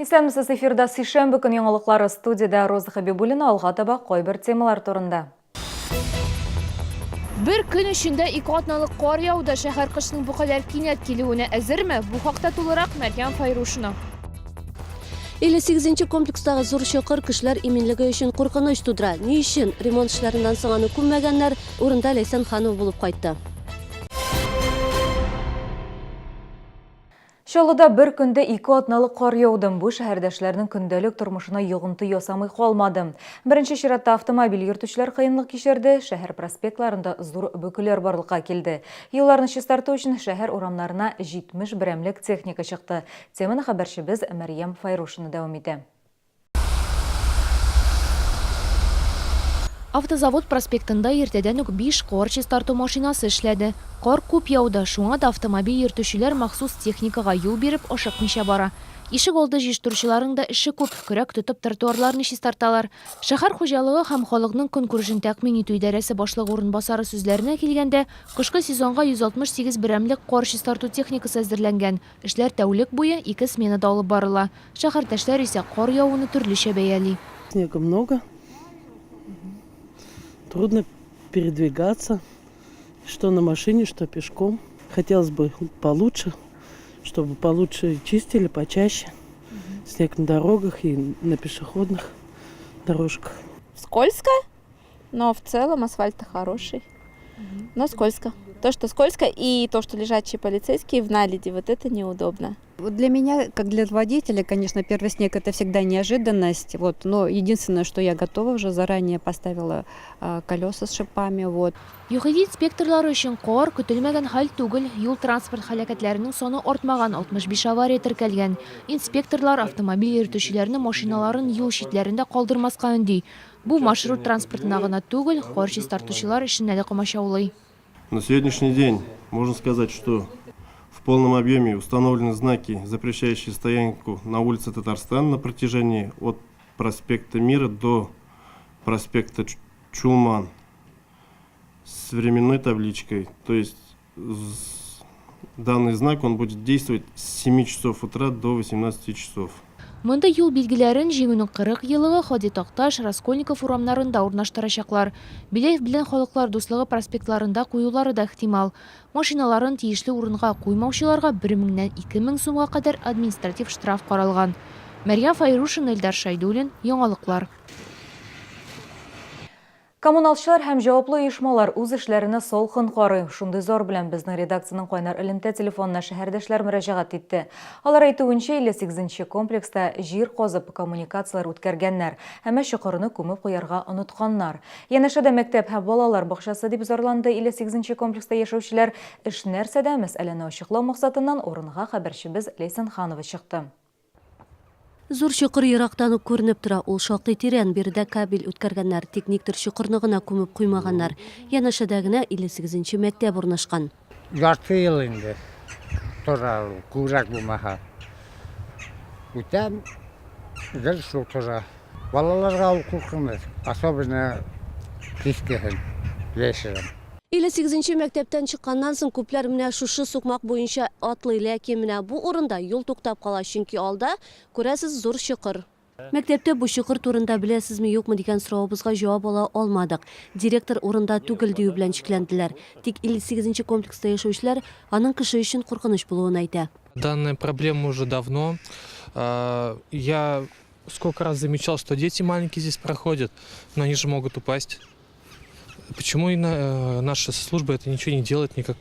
Исәнмесез, эфирда сишәмбе көн яңалыклары, студиядә Роза Хәбибуллина, алга таба кайбер темалар турында. Бер көн эчендә ике атналык кар яуды. Шәһәр кышның бу кадәр кинәт килүенә әзерме? Бу хакта тулырак Мәрьям Файрушина. 58 нче комплекстагы зур чокыр кешеләр иминлеге өчен куркыныч тудыра. Ни өчен ремонт эшләреннән соң аны күммәгәннәр? Урында Ләйсән Ханова булып кайтты. Чаллыда бер көндә ике атналык кар яуды. Бу шәһәрдәшләрнең көндәлек тормышына йогынты ясамый калмады. Беренче чиратта автомобиль йөртүчеләр кыенлык кичерде, шәһәр проспектларында зур бөкеләр барлыкка килде. Юлларны чистарту өчен шәһәр урамнарына 70 берәмлек техника чыкты. Теманы хәбәрчебез Мәрьям Файрушина дәвам итә. Автозавод проспектында иртәдән үк биш кар чистарту машинасы эшләде. Кар күп яуды, шуңа да автомобиль йөртүчеләр махсус техникага юл биреп, ашыкмыйча бара. Ишек алды җыештыручыларның да эше күп, көрәк тотып тротуарларны чистарталар. Шәһәр хуҗалыгы һәм халыкның көнкүрешен тәэмин итү идарәсе башлыгы урынбасары сүзләренә килгәндә, кышкы сезонга 168 берәмлек кар чистарту техникасы әзерләнгән. Эшләр тәүлек буе, ике сменада алып барыла. Шәһәрдәшләр исә кар явуны төрлечә бәяли. Снега много, трудно передвигаться, что на машине, что пешком. Хотелось бы получше, чтобы получше чистили, почаще. Снег на дорогах и на пешеходных дорожках. Скользко, но в целом асфальт хороший. Но скользко. То, что скользко, и то, что лежачие полицейские в наледи, вот это неудобно. Вот для меня, как для водителя, конечно, первый снег это всегда неожиданность. Вот, но единственное, что я готова уже заранее поставила колеса с шипами. Вот. ЮХИДИ инспекторлары өчен кар, көтелмәгән хәл түгел. Юл-транспорт һәлакәтләренең саны артмаган, 65 авария теркәлгән. Инспекторлар автомобиль йөртүчеләрне машиналарын юл читләрендә калдырмаска өнди. Бу маршрут транспортына гына түгел, кар чистартучылар эшенә дә комачаулый. На сегодняшний день можно сказать, что в полном объеме установлены знаки, запрещающие стоянку на улице Татарстан на протяжении от проспекта Мира до проспекта Чулман с временной табличкой. То есть данный знак он будет действовать с 7 часов утра до 18 часов. Мондый юл билгеләрен Җиңүнең 40 еллыгы, Һади Такташ, Раскольников урамнарында урнаштырачаклар. Беляев белән Халыклар дуслыгы проспектларында куюлары да ихтимал. Машиналарын тиешле урынга куймаучыларга бер меңнән 2000 сумга кадәр административ штраф каралган. Мәрьям Фәйрушина, Илдар Шәйдуллин, Яңалыклар. Коммуналчылар һәм җаваплы оешмалар үз эшләренә салкын карый. Шундый зар белән безнең редакциянең кайнар элемтә телефонына шәһәрдәшләр мөрәҗәгать итте. Алар әйтүенчә, 58 нче комплекста җир казып, коммуникацияләр үткәргәннәр, әмма чокырны күмеп куярга онытканнар. Янәшәдә мәктәп һәм балалар бакчасы, дип зарланды 58 нче комплекста яшәүчеләр. Эш нәрсәдә, мәсьәләне ачыклау максатыннан урынга хәбәрчебез Ләйсән Ханова чыкты. Зур чокыр ерактан ук күренеп тора. Ул шактый тирән, биредә кабель үткәргәннәр, тик никтер чокырны гына күмеп куймаганнар. Янәшәдә генә 58 нче мәктәп урнашкан. Ярты ел инде тора ул, күбрәк булмаһа. Үтәм, гел шул тора. Балаларга ул куркыныч, особенно кичкесен, вечером. 58 нче мәктәптән чыкканнан соң күпләр менә шушы сукмак буенча атлый, ләкин менә бу урында юл туктап кала, чөнки алда, күрәсез, зур чокыр. Мәктәптә бу чокыр турында беләсезме-юкмы дигән соравыбызга җавап ала алмадык. Директор урында түгел дию белән чикләнделәр. Тик 58 нче комплекста яшәүчеләр аның кеше өчен куркыныч булуын әйтә. Данная проблема уже давно. Я сколько раз замечал, что дети маленькие здесь проходят, но они же могут упасть. Почему и на, наша служба это ничего не делает, никак,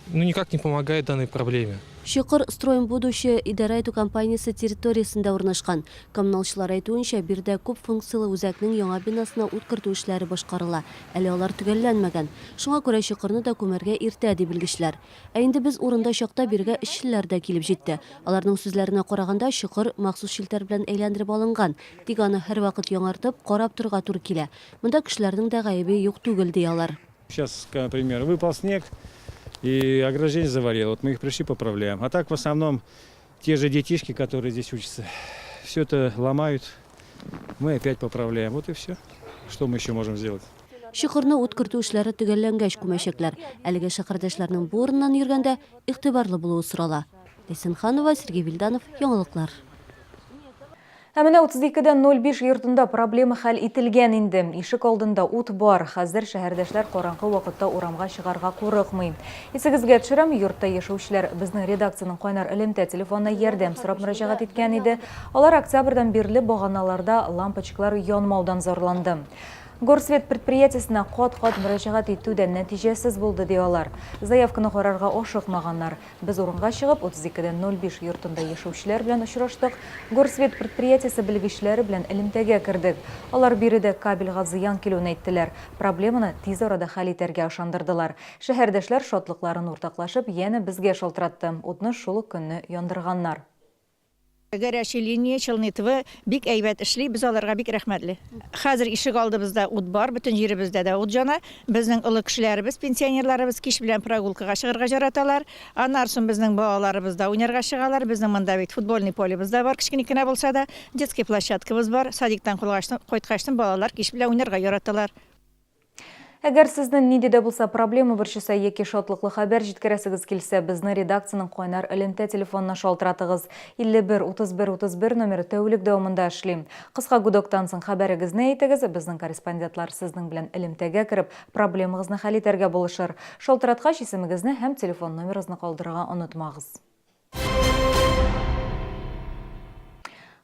ну, никак не помогает данной проблеме? Чокыр Строим будущее идарә итү компаниясе территориясендә урнашкан. Коммуналчылар әйтүенчә, биредә күп функцияле үзәкнең яңа бинасына ут кертү эшләре башкарыла, әле алар төгәлләнмәгән. Шуңа күрә чокырны да күмәргә иртә, ди белгечләр. Ә инде без урында чакта бирегә эшчеләр дә килеп җитте. Аларның сүзләренә караганда, чокыр махсус челтәр белән әйләндереп алынган, тик аны һәрвакыт яңартып, карап торырга туры килә. Монда кешеләрнең дә гаебе юк түгел, ди алар. Сейчас, например, выпал снег и ограждение завалило. Вот мы их пришли, поправляем. А так в основном те же детишки, которые здесь учатся, все это ломают. Мы опять поправляем. Вот и все. Что мы еще можем сделать? Чокырны ут кертү эшләре төгәлләнгәч күмәчәкләр. Әлеге шәһәрдәшләрнең бу урыннан йөргәндә игътибарлы булуы сорала. Ләйсән Ханова, Сергей Вильданов, Яңалыклар. Ә менә 32 дә 05 йортында проблема хәл ителгән инде. Ишек алдында ут бар. Хәзер шәһәрдәшләр караңгы вакытта урамга чыгарга курыкмый. Исегезгә төшерәм, йортта яшәүчеләр безнең редакциянең кайнар элемтә телефонына ярдәм сорап мөрәҗәгать иткән иде. Алар октябрьдән бирле баганаларда лампочкалар янмаудан зарланды. Горсвет предприятиесенә кат-кат мөрәҗәгать итү дә нәтиҗәсез булды, ди алар. Заявканы карарга ашыкмаганнар. Без урынга чыгып, 32 дә 05 йортында яшәүчеләр белән очраштык, Горсвет предприятиесе белгечләре белән элемтәгә кердек. Алар биредә кабельгә зыян килүен әйттеләр. Проблеманы тиз арада хәл итәргә ышандырдылар. Шәһәрдәшләр шатлыкларын уртаклашып, янә безгә шалтыратты. Утны шул ук көнне яндырганнар. Горячая линия Челны ТВ бик әйбәт эшли, без аларга бик рәхмәтле. Хәзер ишек алдыбызда ут бар, бөтен җиребездә дә ут җана. Безнең олы кешеләребез, пенсионерларыбыз кич белән прогулкага чыгарга җараталар. Аннары соң безнең балаларыбыз да уйнарга чыгалар. Безнең монда бит футбольный полебыз да бар, кечкенә генә булса да. Детский площадкабыз бар. Садиктан кайткачтын балалар кич белән уйнарга яраталар. Әгәр сезне нинди дә булса проблема борчыса яки шатлыклы хәбәр җиткерәсегез килсә, безне редакциянең кайнар элемтә телефонына шалтыратыгыз. 51 31 31 номеры тәүлек дәвамында эшли. Кыска гудоктан соң хәбәрегезне әйтегез, безнең корреспондентлар сезнең белән элемтәгә кереп, проблемагызны хәл итәргә булышыр. Шалтыраткач, исемегезне һәм телефон номерыгызны калдырырга онытмагыз.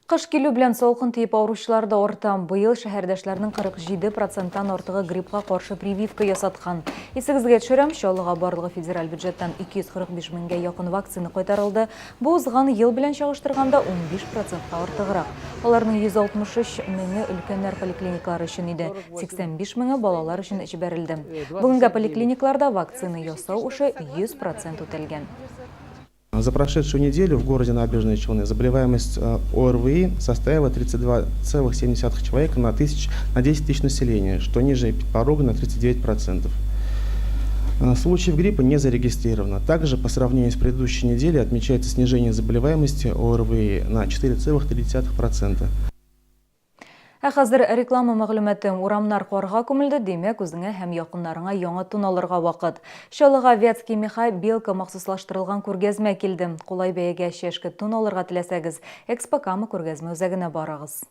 Кыш килү белән салкын тиеп авыручылар да арта. Быел шәһәрдәшләрнең 47 проценттан артыгы гриппка каршы прививка ясаткан. Исегезгә төшерәм, Чаллыга барлыгы федераль бюджеттан 245 меңгә якын вакцина кайтарылды. Бу узган ел белән чагыштырганда 15 процентка артыграк. Аларның 163 меңе өлкәннәр поликлиникалары өчен иде, 85 меңе балалар өчен җибәрелде. Бүгенгә поликлиникларда вакцина ясау эше 100 процент үтәлгән. За прошедшую неделю в городе Набережные Челны заболеваемость ОРВИ составила 32,7 человека на 10 тысяч населения, что ниже порога на 39%. Случаев гриппа не зарегистрировано. Также по сравнению с предыдущей неделей отмечается снижение заболеваемости ОРВИ на 4,3%. Ә хәзер реклама мәгълүматы. Урамнар карга күмелде, димәк, үзеңә һәм якыннарыңа яңа тун алырга вакыт. Чаллыга Вятские меха Белка махсуслаштырылган күргәзмә килде. Кулай бәягә чәшке тун алырга теләсәгез, Экспо Кама күргәзмә үзәгенә барыгыз.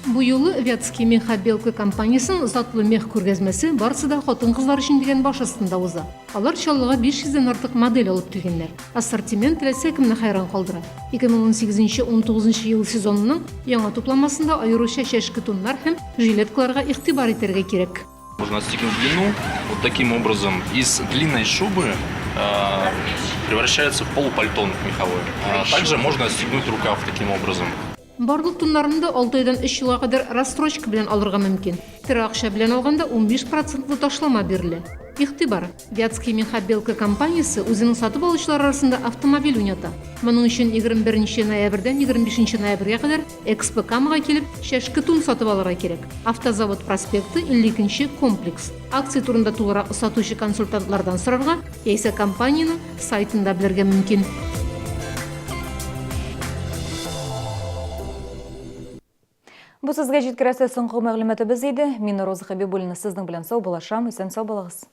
Бу юлы Вятские меха Белка компаниясенең затлы мех күргәзмәсе барысы да хатын-кызлар өчен дигән баш астында уза. Алар Чаллыга 500 дән артык модель алып килгәннәр. Ассортимент теләсә кемне хәйран калдыра. 2018-19 ел сезонының яңа тупламасында аеруча чәшке туннар һәм жилеткаларга игътибар итәргә кирәк. Можно отстегнуть длину. Вот таким образом из длинной шубы превращается в полупальто меховое. А также можно отстегнуть рукав таким образом. Барлык туннарны да 6 айдан 3 елга кадәр рассрочка белән алырга мөмкин. Тере акча белән алганда 15 процентлы ташлама бирелә. Игътибар! Вятские меха Белка компаниясе үзенең сатып алучылар арасында автомобиль уйната. Моның өчен 21 ноябрьдән 25 ноябрьгә кадәр Экспо Камага килеп, чәшке тун сатып алырга кирәк. Автозавод проспекты, 52 комплекс. Акция турында тулырак сатучы консультантлардан сорарга, яисә компаниянең сайтында белергә мөмкин. Бу сезгә җиткерәсе соңгы мәгълүматыбыз иде. Мин Роза Хәбибуллина сезнең белән саубуллашам. Исән сау булыгыз.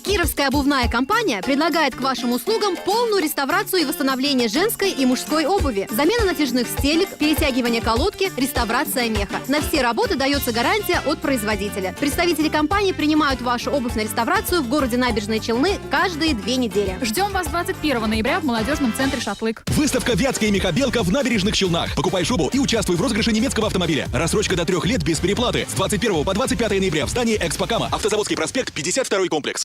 Кировская обувная компания предлагает к вашим услугам полную реставрацию и восстановление женской и мужской обуви, замена натяжных стелек, перетягивание колодки, реставрация меха. На все работы дается гарантия от производителя. Представители компании принимают вашу обувь на реставрацию в городе Набережные Челны каждые 2 недели. Ждем вас 21 ноября в молодежном центре «Шатлык». Выставка «Вятская меха Белка» в Набережных Челнах. Покупай шубу и участвуй в розыгрыше немецкого автомобиля. Рассрочка до 3 лет без переплаты. С 21 по 25 ноября в здании Экспо Кама. Автозаводский проспект, 52 комплекс.